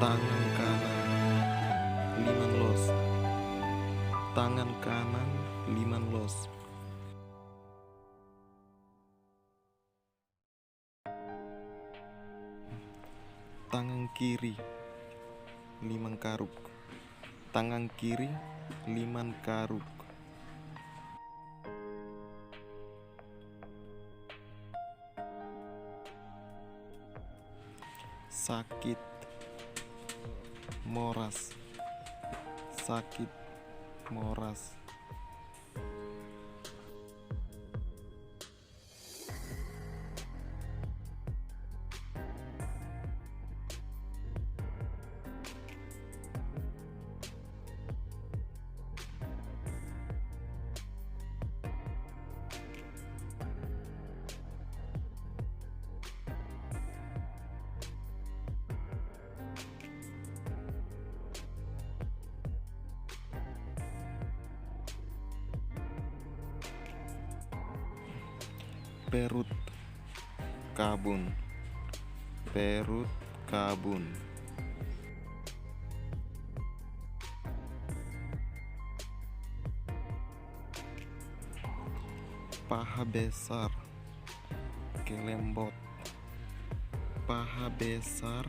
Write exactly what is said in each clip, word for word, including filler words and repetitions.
Tangan kanan, liman loos. Tangan kanan, liman loos. Tangan kiri, liman karuk. Tangan kiri, liman karuk. Sakit, moras. Sakit, moras. Perut kabun. Perut kabun. Paha besar, kelembot. Paha besar,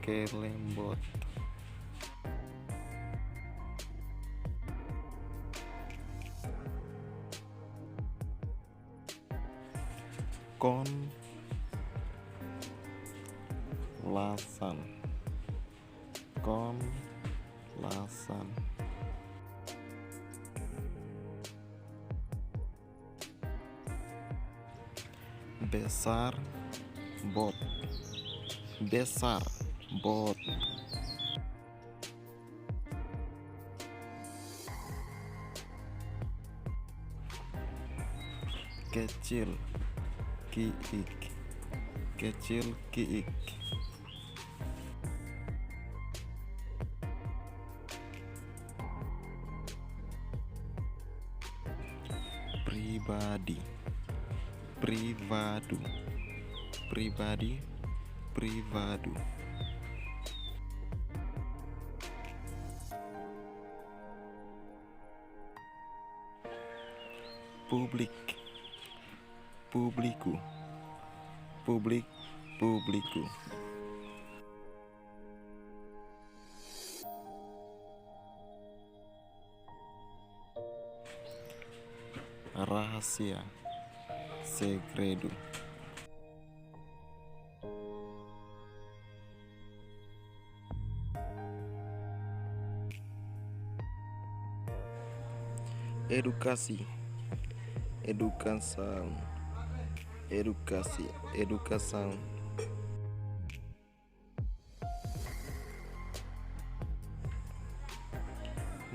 kelembot. Kon lasan. Kon lasan. Besar boot. Besar boot. Kecil ki'ik. Kecil ki'ik. Pribadi. Privadu. Pribadi. Privadu. Públik. Públiku. Públik. Públiku. Rahasia, segredu. Edukasi, edukasaun. Edukasi, edukasaun.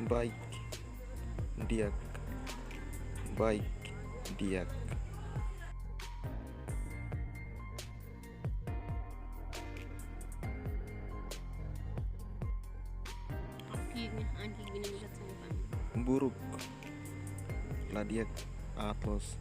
Baik, di'ak. Baik, di'ak. Buruk, la di'ak, aat loos.